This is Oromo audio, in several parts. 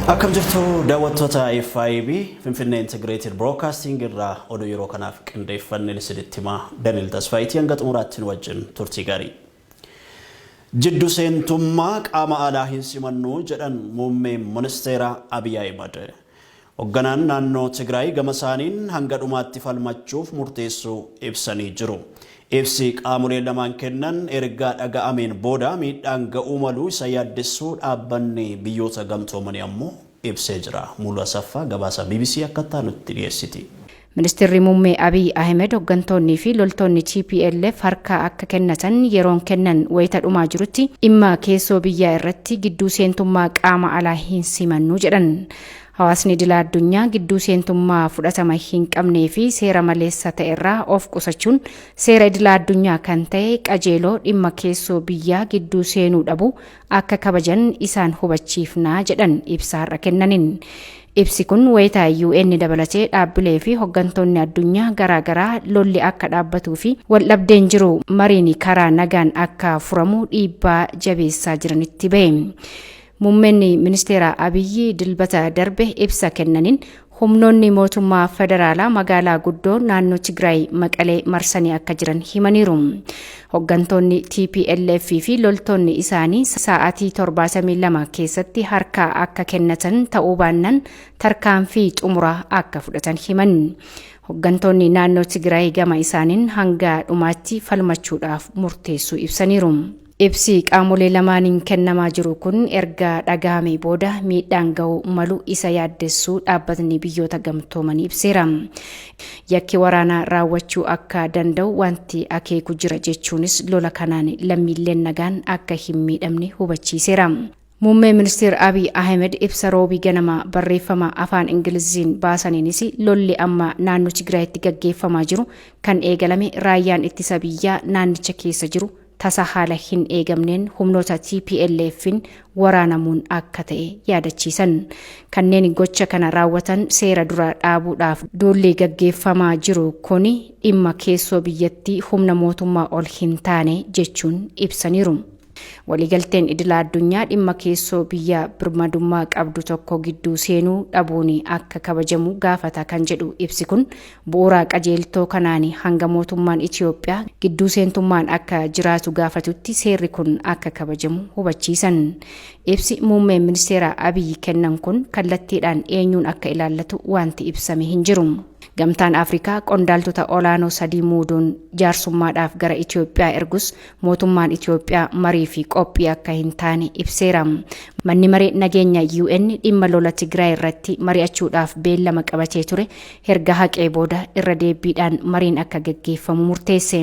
Akkam jirtu daawwattoota FIB Finfinnee Integrated Broadcasting irraa oduu yeroo kanaaf qindeeffanneen isinitti himaa Daniel Tasfaayitii hanga xumuraatti nu wajjin turtii gaarii. Jiddu seentummaa qaama alaa hin simannu jedhan muummeen ministeera Abiy Ahimad. Hogganaan naannoo Tigraay gama isaaniin hanga dhumaatti falmachuuf murteessuu ibsanii jiru. Ibsi qaamoleen lamaan kennan erga dhaga'ameen booda miidhaan ga'uu malu isa yaaddessuu dhaabbanni biyyoota gamtoomanii ammoo ibsee jira. Mulu Asaffaa gabaasa BBC akka itti aanutti dhiyeessiti. Ministirri Muummee Abiy Ahimed hoggantoonni fi loltoonni tplf harka akka kennatan yeroon kennan wayita dhumaa jirutti dhimma keessoo biyyaa irratti gidduu seentummaa qaama alaa hin simannu jedhan. Hawaasni idila addunyaa gidduu seentummaa fudhatama hin qabnee fi seera maleessa ta'erraa of qusachuun seera idila addunyaa kan ta'e qajeeloo dhimma keessoo biyyaa gidduu seenuu dhabuu akka kabajan isaan hubachiifna jedhan ibsa har'a kennaniin. Ibsi kun wayita UN dabalatee dhaabbilee fi hoggantoonni addunyaa garaa garaa lolli akka dhaabbatuu fi waldhabdeen jiru mariin karaa nagaan akka furamu dhiibbaa jabeessaa jiranitti bahe. Muummeen Ministeera Abiyyi Dilbata darbe ibsa kennaniin humnoonni mootummaa federaalaa magaalaa guddoo naannoo Tigraay Maqalee marsanii akka jiran himaniiru. Hoggantoonni tplf fi loltoonni isaanii sa'aatii 72 keessatti harka akka kennatan ta'uu baannaan tarkaanfii xumuraa akka fudhatan himan. Hoggantoonni naannoo Tigraay gama isaaniin hanga dhumaatti falmachuudhaaf murteessuu ibsaniiru. Ibsi qaamolee lamaaniin kennamaa jiru kun erga dhagahamee booda miidhaan ga'uu malu isa yaaddessuu dhaabbatni biyyoota gamtoomanii ibseera. Yakki waraanaa raawwachuu akka danda'u wanti akeeku jira jechuunis lola kanaan lammiileen nagaan akka hin miidhamne hubachiiseera. Muummeen Ministeer Abiy Ahimed ibsa Roobii ganama barreeffama Afaan Ingiliziin baasaniinis lolli amma naannoo Tigraayitti gaggeeffamaa jiru kan eegalame raayyaan ittisa biyyaa naannicha keessa jiru tasa haala hin eegamneen humnoota TPLF'n waraanamuun akka ta'e yaadachiisan. Kanneen gocha kana raawwatan seera dura dhaabuudhaaf duulli gaggeeffamaa jiru kuni dhimma keessoo biyyattii humna mootummaa ol hin taane jechuun ibsaniiru. Waliigalteen idila addunyaa dhimma keessoo biyya birmadummaa qabdu tokko gidduu seenuu dhabuun akka kabajamu gaafata kan jedhu ibsi kun, bu'uura qajeeltoo kanaan hanga mootummaan Itiyoophiyaa gidduu seentummaan akka jiraatu gaafatutti seerri kun akka kabajamu hubachiisan. Ibsi muummeen ministeera Abiy kennan kun kallattiidhaan eenyuun akka ilaallatu waanti ibsame hin jiru. Gamtaan Afrikaa qondaaltota olaanoo sadii muuduun jaarsummaadhaaf gara Itiyoophiyaa ergus mootummaan Itiyoophiyaa marii fi qophii akka hin taane ibseera. Manni Maree Nageenya UN dhimma lola Tigraay irratti mari'achuudhaaf beellama qabatee ture herga haqee booda irra deebbiidhaan mariin akka gaggeeffamu murteesse.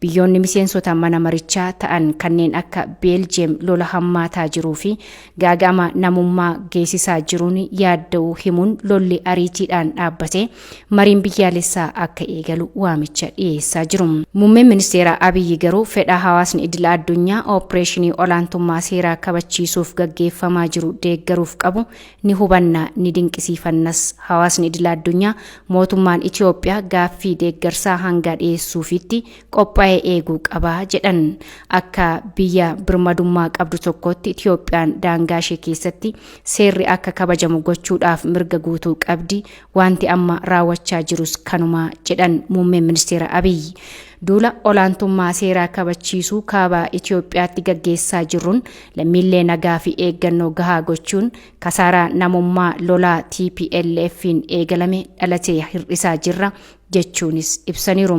Biyyoonni miseensota mana marichaa ta'an kanneen akka Beeljiyeem lola hammaataa jiruu fi gaaga'ama namummaa geessisaa jiruun yaadda'uu himuun lolli ariitiidhaan dhaabbatee mariin biyyaalessaa akka eegalu waamicha dhiyeessaa jiru. Muummeen Ministeeraa Abiyyi garuu fedha hawaasni idila addunyaa ooppireeshinii olaantummaa seeraa kabachiisuuf gaggeeffamaa jiru deeggaruuf qabu ni hubanna, ni dinqisiifannas. Hawaasni idila addunyaa mootummaan Itiyoophiyaa gaaffii deeggarsaa hanga dhiyeessuufiitti qophaa'ee eeguu qaba jedhan. Akka biyya birmadummaa qabdu tokkootti Itiyoophiyaan daangaa ishee keessatti seerri akka kabajamu gochuudhaaf mirga guutuu qabdi, wanti amma raawwachaa jirus kanuma jedhan Muummeen Ministeera Abiy. Duula olaantummaa seeraa kabachiisuu Kaaba Itiyoophiyaatti gaggeessaa jirruun lammiillee nagaa fi eeggannoo gahaa gochuun kasaaraa namummaa lolaa TPLF'n eegalame dhalate hir'isaa jirra jechuunis ibsaniiru.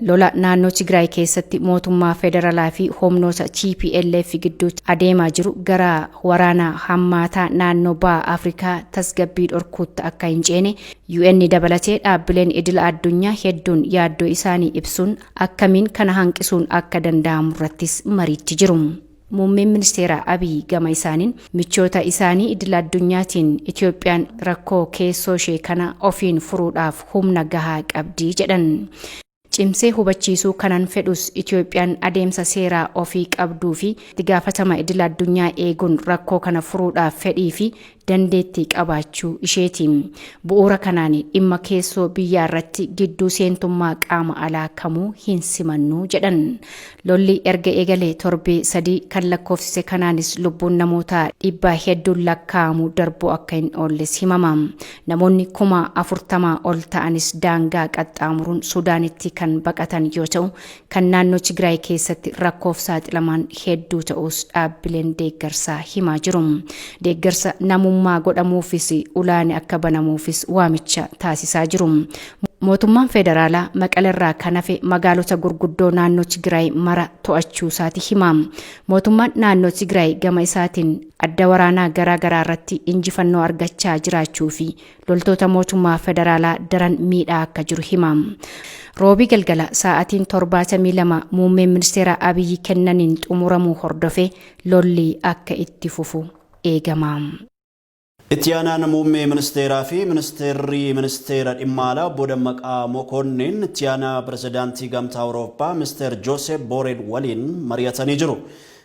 Lola naannoo Tigraay keessatti mootummaa federalaa fi humnoota tplf gidduutti adeemaa jiru gara waraana hammaataa naannoo Baha Afrikaa tasgabbii dhorkuutti akka hin ceene UN dabalatee dhaabbileen idila addunyaa hedduun yaaddoo isaanii ibsuun akkamiin kana hanqisuun akka danda'amurrattis mariitti jiru. Muummeen Ministeeraa Abiy gama isaaniin michoota isaanii idila addunyaatiin Itiyoophiyaan rakkoo keessoo ishee kana ofiin furuudhaaf humna gahaa qabdi jedhan. Cimsee hubachiisuu kanan fedhus Itiyoophiyaan adeemsa seeraa ofii qabduu fi itti gaafatama idila addunyaa eeguun rakkoo kana furuudhaaf fedhii fi dandeettii qabaachuu isheeti. Bu'uura kanaan dhimma keessoo biyyaa irratti gidduu seentummaa qaama alaa kamuu hin simannu jedhan. Lolli erga eegalee torbee 3 kan lakkoofsise kanaanis lubbuun namoota dhibbaa hedduun lakkaa'amu darbuu akka hin oolles himama. Namoonni 40,000 ol ta'anis daangaa qaxxaamuruun Sudaanitti kan baqatan yoo ta'u, kan naannoo Tigraay keessatti rakkoof saaxilaman hedduu ta'uus dhaabbileen deeggarsaa himaa jiru. Deeggarsa namummaa godhamuufis ulaan akka banamuufis waamicha taasisaa jiru. Mootummaan federaalaa Maqalerraa kan hafe magaalota gurguddoo naannoo Tigraay mara to'achuu isaati hima. Mootummaan naannoo Tigraay gama isaatiin adda waraanaa garaa garaa irratti injifannoo argachaa jiraachuu fi loltoota mootummaa federaalaa daran miidhaa akka jiru hima. Roobii galgala sa'aatiin 72 muummeen ministeera Abiyyi kennaniin xumuramuu hordofee lolli akka itti fufu eegama. Itti aanaan muummee ministeeraa fi ministeerri ministeera dhimma alaa obbo Dammaqaa Mokonnin itti aanaa pirezidaantii Gamtaa Awurooppaa Mister Joosep Booreel waliin mari'atanii jiru.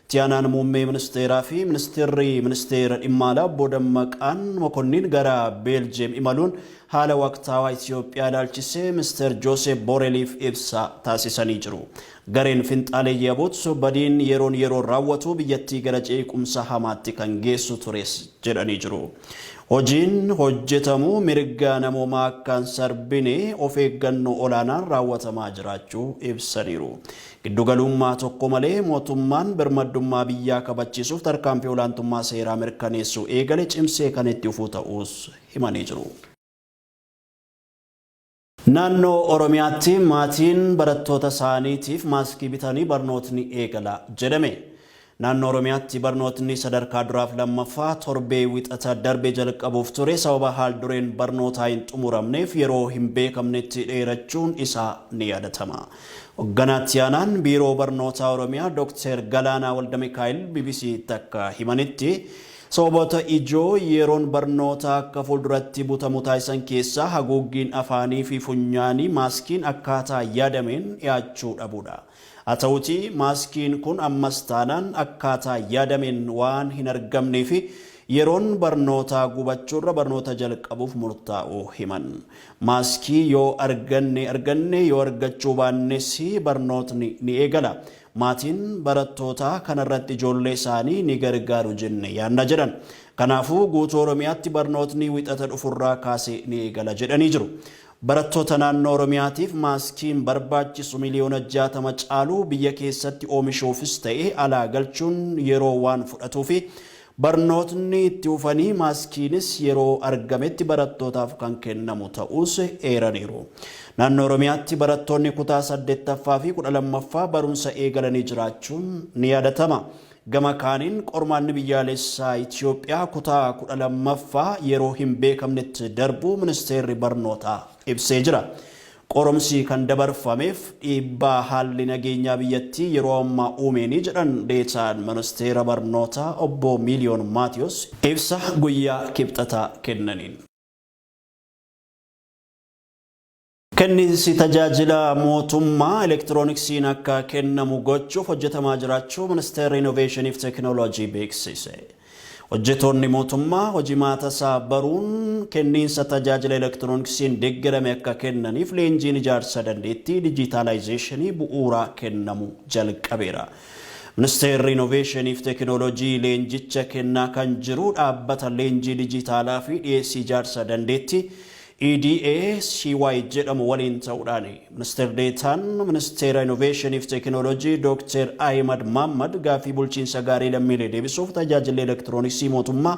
Itti aanaan muummee ministeeraa fi ministeerri ministeera dhimma alaa obbo Dammaqaan Mokonnin gara Beeljeem imaluun haala waqtaawaa Itoophiyaa ilaalchisee Mister Joosep Booreliif ibsa taasisanii jiru. Gareen finxaaleeyyii ABUT badiin yeroon yeroon raawwatu biyyattii gara jeequmsa hamaatti kan geessu tures jedhanii jiru. Hojiin hojjetamu mirga namoomaa akka hin sarbine of eeggannoo olaanaan raawwatamaa jiraachuu ibsaniiru. Giddugalummaa tokko malee mootummaan birmaddummaa biyyaa kabachiisuuf tarkaanfii olaantummaa seeraa mirkaneessuu eegale cimsee kan itti fufuu ta'uus himanii jiru. Naannoo Oromiyaatti maatiin barattoota isaaniitiif maaskii bitanii barnootni eegala jedhame. Naannoo Oromiyaatti barnootni sadarkaa duraaf lammaffaa torbee Wixata darbe jalqabuuf ture sababa haal dureen barnootaa hin xumuramneef yeroo hin beekamnetti dheerachuun isaa ni yaadatama. Hogganaatti aanaan Biiroo Barnootaa Oromiyaa Dr. Galaanaa Waldamikaa'el BBCtti akka himanitti, sababoota ijoo yeroon barnootaa akka fuulduratti butamu taasisan keessaa haguuggiin afaanii fi funyaanii maaskiin akkaataa yaadameen dhiyaachuu dhabuudha. Haa ta'uutii maaskiin kun ammas taanaan akkaataa yaadameen waan hin argamnee fi yeroon barnootaa gubachuurra barnoota jalqabuuf murtaa'uu himan. Maaskii yoo arganne arganne, yoo argachuu baannes barnootni ni eegala. Maatiin barattootaa kanarratti ijoollee isaanii ni gargaaru jenne yaadna jedhan. Kanaafuu guutuu Oromiyaatti barnootni Wixata dhufurraa kaasee ni eegala jedhanii jiru. Barattoota naannoo Oromiyaatiif maaskiin barbaachisu miliyoona 60 caalu biyya keessatti oomishuufis ta'e alaa galchuun yeroo waan fudhatuufi barnootni itti fufanii maaskiinis yeroo argametti barattootaaf kan kennamu ta'uus eeraniiru. Naannoo Oromiyaatti barattoonni kutaa 8ffaa fi 12ffaa barumsa eegalanii jiraachuun ni yaadatama. Gama kaaniin qormaanni biyyaalessaa Itoophiyaa kutaa 12ffaa yeroo hin beekamnetti darbuu ministeerri barnootaa ibsee jira. Qorumsi kan dabarfameef dhiibbaa haalli nageenyaa biyyattii yeroo ammaa uumeeni jedhan deetaan ministeera barnootaa obbo Miiliyoon Maatiyos ibsa guyyaa Kibxataa kennaniin. Kenniinsi tajaajila mootummaa elektirooniksiin akka kennamu gochuuf hojjetamaa jiraachuu Ministeerri Innoveeshinii fi Teekinooloojii beeksise. Hojjetoonni mootummaa hojimaata isaa baruun kenniinsa tajaajila elektirooniksiin deeggarame akka kennaniif leenjiin ijaarsa dandeettii dijitaalaayizeeshinii bu'uuraa kennamu jalqabeera. Ministeerri Innoveeshinii fi Teekinooloojii leenjicha kennaa kan jiru dhaabbata leenjii dijitaalaa fi dhiyeessii ijaarsa dandeettii EDA CY jedhamu waliin ta'uudhaani. Ministeer Deetaan Ministeera Innoveeshinii fi Teekinooloojii Dr. Ahimad Mahammad gaaffii bulchiinsa gaarii lammiilee deebisuuf tajaajilli elektirooniksii mootummaa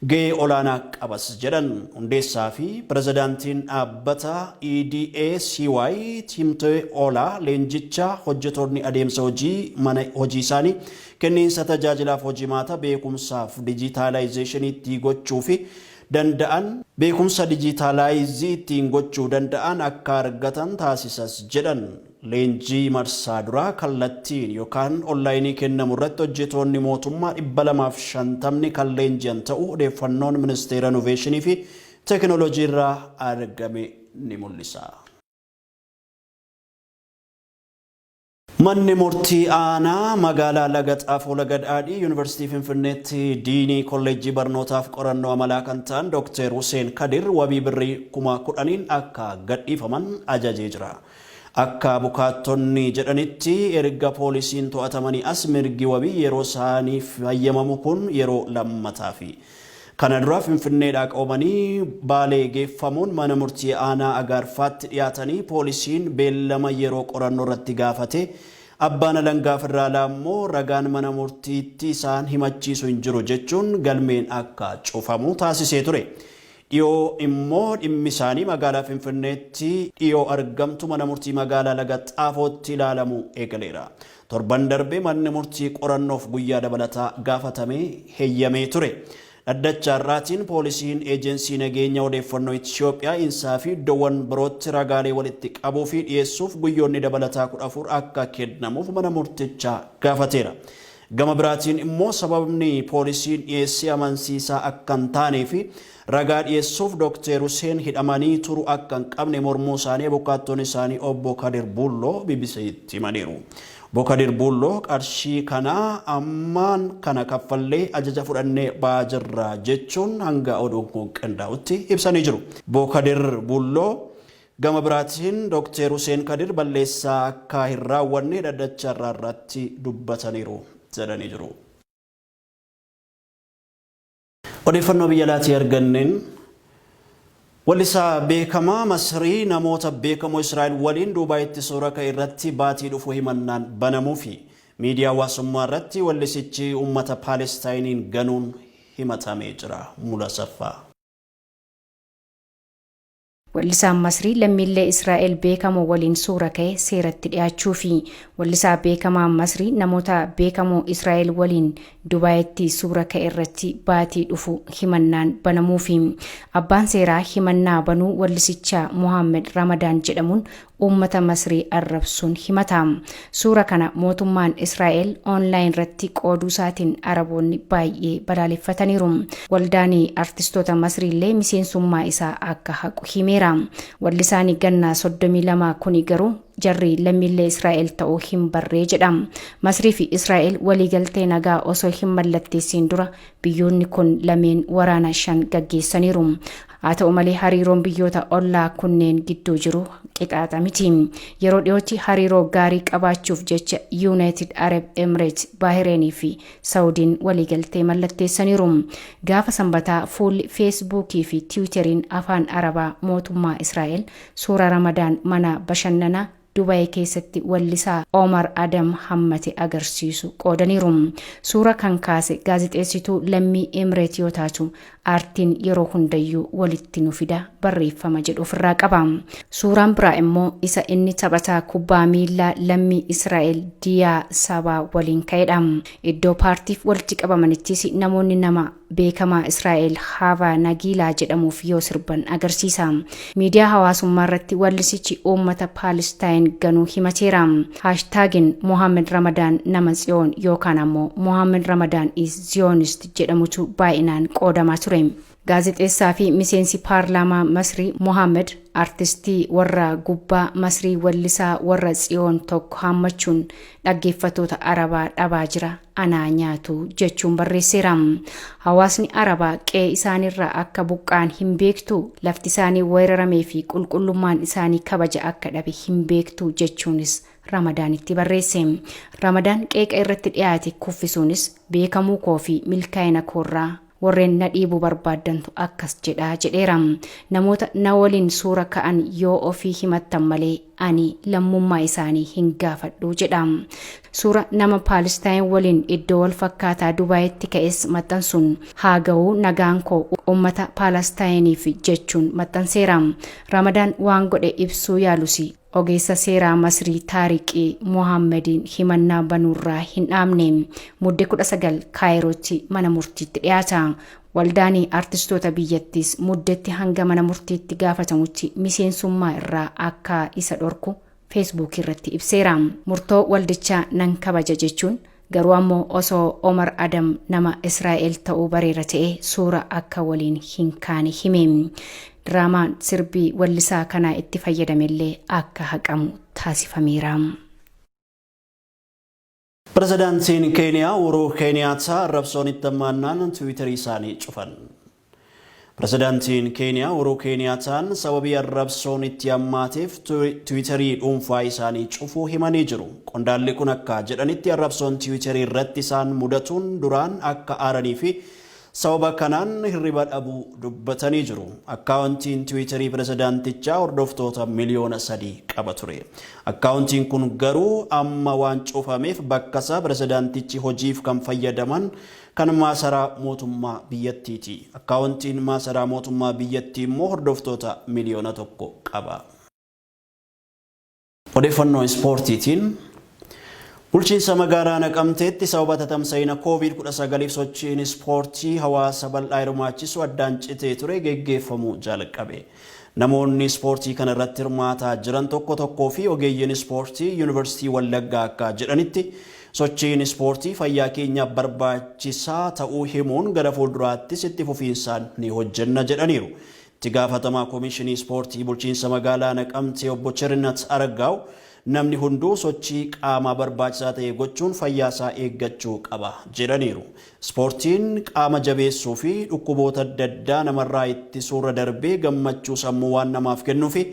gahee olaanaa qabas jedhan. Hundeessaa fi pirezidaantiin dhaabbata EDA CY Timtee Olaa leenjicha hojjetoonni adeemsa hojii mana hojii isaanii kenniinsa tajaajilaaf hojimaata beekumsaaf dijitaalaayizeeshiniitti gochuu fi danda'an beekumsa dijitaalaayizii ittiin gochuu danda'an akka argatan taasisas jedhan. Leenjii marsaa duraa kallattiin yookaan onlaayinii kennamu irratti hojjetoonni mootummaa 250 kan leenji'an ta'uu odeeffannoon ministeera Innoveeshinii fi Teekinooloojii irraa argame ni mul'isa. Manni murtii aanaa magaalaa Laga Xaafoo Laga Daadhii Yuunivarsiitii Finfinneetti diinii kolleejjii barnootaaf qorannoo amalaa kan ta'an Dr. Hussein Kadir wabii birrii 10,000n akka gadhiifaman ajajee jira. Akka bukaattonni jedhanitti, erga poolisiin to'atamanii as mirgi wabii yeroo isaaniif hayyamamu kun yeroo lammataafi. Kana dura Finfinneedhaa qabamanii Baalee geeffamuun mana murtii aanaa Agaarfaatti dhiyaatanii, poolisiin beellama yeroo qorannoo irratti gaafate, abbaan alangaa federaalaa immoo ragaan mana murtiitti isaan himachiisu hin jiru jechuun galmeen akka cufamu taasisee ture. Dhiyoo immoo dhimmi isaanii magaalaa Finfinneetti dhiyoo argamtu mana murtii magaalaa Laga Xaafootti ilaalamu eegaleera. Torban darbe manni murtii qorannoof guyyaa dabalataa gaafatame heyyamee ture. Dhaddacha har'aatiin poolisiin Eejensii Nageenya Odeeffannoo Itoophiyaa, Insaa fi iddoowwan birootti ragaalee walitti qabuu fi dhiyeessuuf guyyoonni dabalataa 14 akka kennamuuf mana murtichaa gaafateera. Gama biraatiin immoo sababni poolisiin dhiyeessee amansiisaa akka hin taanee fi ragaa dhiyeessuuf Dr. Hussein hidhamanii turu akka hin qabne mormuu isaanii abukaattoon isaanii obbo Kadir Bulloo BBC'tti himaniiru. Obbo Kadir Bulloo qarshii kana ammaan kana kaffallee ajaja fudhannee ba'aa jirra jechuun hanga oduun kun qindaa'utti ibsanii jiru. Obbo Kadir Bulloo gama biraatiin Dr. Hussein Kadir balleessaa akka hin raawwanne dhaddacha irraa irratti dubbataniiru jedhanii jiru. Odeeffannoo biyya alaatii arganneen, wallisaa beekamaa Masrii namoota beekamoo Israa'el waliin Duubaayitti suura ka'e irratti baatii dhufu himannaan banamuu fi miidiyaa hawaasummaa irratti wallisichi uummata Paalestaayiniin ganuun himatamee jira. Mula Saffaa. Wallisaan Masrii lammiilee Israa'el beekamoo waliin suura ka'e seeratti dhiyaachuu fi wallisaa beekamaa Masrii namoota beekamoo Israa'el waliin Dubaayitti suura ka'e irratti baatii dhufu himannaan banamuu fi abbaan seeraa himannaa banuu wallisichaa Mohaammed Ramadaan jedhamuun uummata Masrii arrabsuun himata. Suura kana mootummaan Israa'el online irratti qooduu isaatiin Araboonni baay'ee balaaleffataniiru. Waldaan artistoota Masrii illee miseensummaa isaa akka haqu himeera. Wallisaan gannaa 32 kuni garuu jarri lammiilee Israa'el ta'uu hin barree jedha. Masrii fi Israa'el waliigaltee nagaa osoo hin mallatteessiin dura biyyoonni kun lameen waraana shan gaggeessaniiru. Haa ta'u malee, hariiroon biyyoota ollaa kunneen gidduu jiru qixaaxa miti. Yeroo dhiyootti hariiroo gaarii qabaachuuf jecha United Arab Emirates, Baahireenii fi Saawudiin waliigaltee mallatteessaniiru. Gaafa Sanbataa fuulli Feesbuukii fi Tiwiiteriin afaan Arabaa mootummaa Israa'el suura Ramadaan mana bashannanaa Dubaay keessatti wallisaa Omar Adam hammate agarsiisu qoodaniiru. Suura kan kaase gaazexeessituu lammii Emireet yoo taatu, "Aartiin yeroo hundayyuu walitti nu fida" barreeffama jedhu ofirraa qaba. Suuraan biraa immoo isa inni taphataa kubbaa miillaa lammii Israa'el Diyaa Sabaa waliin ka'edha. Iddoo paartiif walitti qabamanittis namoonni nama beekamaa Israa'el Haavaa Nagiilaa jedhamuuf yoo sirban agarsiisa. Miidiyaa hawaasummaa irratti wallisichi uummata Paalestaayin ganuu himateera. Haashtaagiin "Mohaammed Ramadaan nama Tsiyoon" yookaan ammoo "Mohaammed Ramadaan is Zionist" jedhamutu baay'inaan qoodamaa ture. Gaazexeessaa fi miseensi paarlaamaa Masrii Mohaammed artistii warra gubbaa Masrii wallisaa warra Tsiyoon tokko haammachuun dhaggeeffattoota Arabaa dhabaa jira, anaa nyaatu jechuun barreesseera. Hawaasni Arabaa qe'ee isaaniirraa akka buqqa'an hin beektu, lafti isaanii weeraramee fi qulqullummaan isaanii kabaja akka dhabe hin beektu jechuunis Ramadaanitti barreesse. Ramadaan qeeqa irratti dhiyaate kuffisuunis, "Beekamuu koo fi milkaa'ina koorraa warreen na dhiibuu barbaaddantu akkas jedhaa" jedheera. "Namoota na waliin suura ka'an yoo ofii himattan malee ani lammummaa isaanii hin gaafadhu" jedha. Suura nama Paalestaayin waliin iddoo wal fakkaataa Dubaayitti ka'es maxxansuun, "Haa ga'uu nagaan koo uummata Paalestaayiniif" jechuun maxxanseera. Ramadaan waan godhe ibsuu yaalus, ogeessa seeraa Masrii Taariqii Mohammediin himannaa banuurraa hin dhaabne. Mudde 19 Kaayirootti mana murtiitti dhiyaata. Waldaan artistoota biyyattiis muddetti hanga mana murtiitti gaafatamutti miseensummaa irraa akka isa dhorku Feesbuukii irratti ibseera. "Murtoo waldichaa nan kabaja" jechuun, garuu ammoo osoo Omar Adam nama Israa'el ta'uu bareera ta'e suura akka waliin hin kaane hime. Diraamaan sirbii wallisaa kanaa itti fayyadamellee akka haqamu taasifameera. Pirezidaantiin Keeniyaa Uhuruu Keeniyaataa arrabsoon itti hammaannaan Tiwiitarii isaanii cufan. Pirezidaantiin Keeniyaa Uhuruu Keeniyaataan sababii arrabsoon itti hammaateef Tiwiitarii dhuunfaa isaanii cufuu himanii jiru. Qondaalli kun akka jedhanitti arrabsoon Tiwiitarii irratti isaan mudatuun duraan akka aaranii fi sababa kanaan hirriba dhabuu dubbatanii jiru. Akkaawuntiin Tiwiitarii pirezidaantichaa hordoftoota 3 miliyoona qaba ture. Akkaawuntiin kun garuu amma waan cufameef bakka isaa pirezidaantichi hojiif kan fayyadaman kan maasaraa mootummaa biyyattiiti. Akkaawuntiin maasaraa mootummaa biyyattii immoo hordoftoota 1 miliyoona qaba. Odeeffannoo ispoortiitiin, bulchiinsa magaalaa Naqamteetti sababa tatamsa'ina COVID-19 sochiin ispoortii hawaasa bal'aa hirmaachisu addaan citee ture geggeeffamuu jalqabe. Namoonni ispoortii kana irratti hirmaataa jiran tokko tokkoo fi ogeeyyiin ispoortii Yuunivarsiitii Wallaggaa akka jedhanitti, sochiin ispoortii fayyaa keenyaaf barbaachisaa ta'uu himuun gara fuulduraattis itti fufiinsaan ni hojjenna jedhaniiru. Itti gaafatamaa Koomishinii Ispoortii bulchiinsa magaalaa Naqamtee Obbo Cherinnat Aragaaw, namni hunduu sochii qaamaa barbaachisaa ta'e gochuun fayyaasaa eeggachuu qaba jedhaniiru. Ispoortiin qaama jabeessuu fi dhukkuboota adda addaa namarraa ittisuurra darbee gammachuu sammuu waan namaaf kennuufi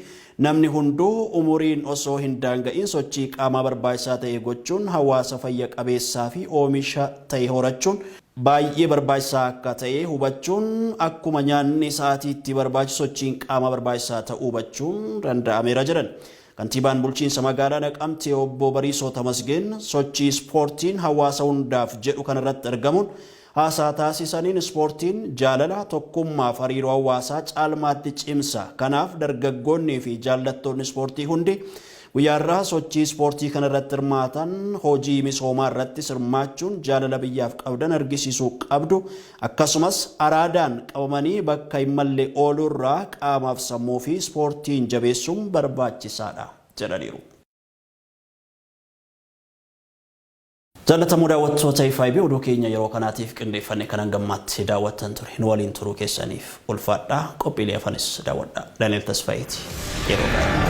namni hunduu umuriin osoo hin daanga'in sochii qaamaa barbaachisaa ta'e gochuun hawaasa fayya qabeessaa fi oomisha ta'e horachuun baay'ee barbaachisaa akka ta'e hubachuun, akkuma nyaanni sa'aatiitti barbaachisu sochiin qaamaa barbaachisaa ta'uu hubachuun danda'ameera jedhan. Kantiibaan bulchiinsa magaalaa Naqamtee Obbo Bariisoo Tamasgeen sochii ispoortiin hawaasa hundaaf jedhu kanarratti argamuun haasaa taasisaniin, ispoortiin jaalala, tokkummaa fi hariiroo hawaasaa caalmaatti cimsa. Kanaaf dargaggoonnii fi jaallattoonni ispoortii hundi guyyaarraa sochii ispoortii kanarratti hirmaatan hojii misoomaa irratti hirmaachuun jaalala biyyaaf qabdan argisiisuu qabdu. Akkasumas araadaan qabamanii bakka hin malle ooluurraa qaamaaf sammuu fi ispoortiin jabeessuun barbaachisaadha jedhaniiru. Jaallatamoo daawwattoota FIB, oduu keenya yeroo kanaatiif qindeeffanne kanan gammaatti daawwattan ture. Nu waliin turuu keessaniif ulfaadhaa. Qophiilee hafanis daawwadhaa. Daniel Tasfaayeeti. Yeroo gaarii.